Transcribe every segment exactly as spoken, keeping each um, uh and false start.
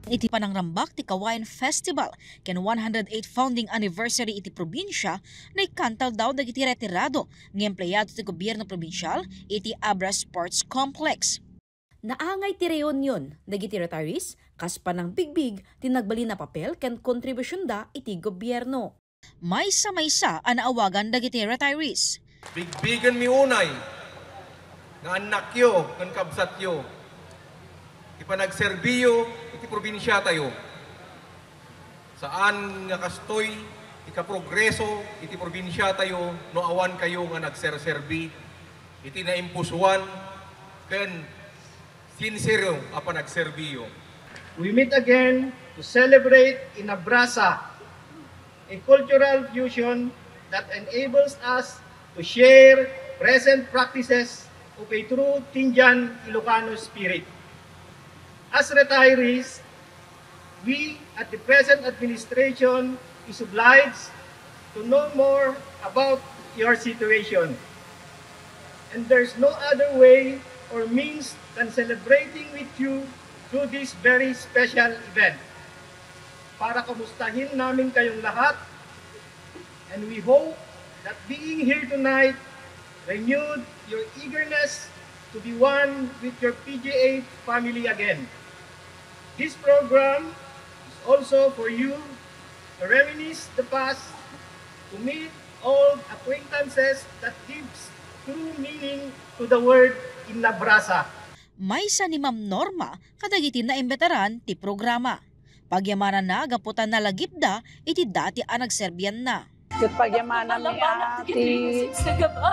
Iti panangrambak ti Kawayan Festival ken one hundred eighth founding anniversary iti probinsia, naikkantal daw dagiti retirado nga empleyado ti gobierno probinsial iti Abra Sports Complex. Naangay ti reunion dagiti retirees kas panangbigbig ti nagbalin a papel ken kontribusionda iti gobierno. Maysa-maysa a naawagan dagiti retirees. Bigbigenmi unay nga annakyo ken kabsatyo ti panagserbiyo iti probinsiatayo. Saan nga kastoy ti kaprogreso iti probinsiatayo no awan kayo nga nagserserbi iti naimpusuan ken sinsero a panagserbiyo. We meet again to celebrate Inabrasa, a cultural fusion that enables us to share present practices of a true Tingyan Ilocano spirit. As retirees, we at the present administration is obliged to know more about your situation. And there's no other way or means than celebrating with you through this very special event. Para kumustahin namin kayong lahat, and we hope that being here tonight renewed your eagerness to be one with your P G A family again. This program is also for you to reminisce the past, to meet old acquaintances that gives true meaning to the word Inabrasa. Maysa ni Ma'am Norma kadagiti naimbitaran ti programa. Pagyamananna gapu ta nalagipda iti dati a nagserbianna. Ket pagyamananmi a ti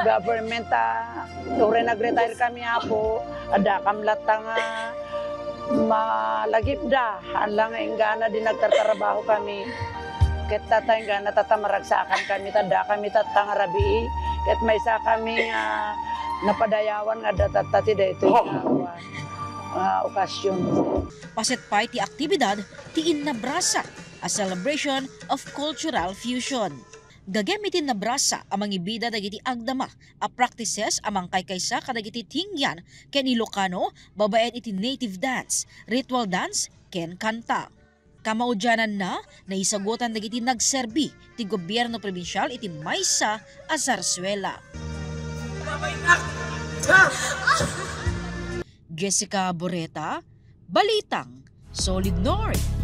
government a uray nag-retire kami, Apo, addakam latta nga malagipda. Haan la nga inggana di nagtartarabaho kami. Ket tatta inggana tatta maragsakan kami, ta adda kami tatta nga rabii. Ket maysa kami nga napadayawan nga adda tatta ti daytoy nga, nga okasyon. Paset pay ti aktibidad ti Inabrasa, a celebration of cultural fusion. Gagem iti Inabrasa a mangibida dagiti agdama a practices a mangkaykaysa kadagiti Tingyan ken Ilocano babaen iti native dance, ritual dance, ken kanta. Kamaudiananna, naisagutan dagiti nagserbi ti gobierno probinsial iti maysa a zarzuela. Jessica Boreta, Balitang Solid North.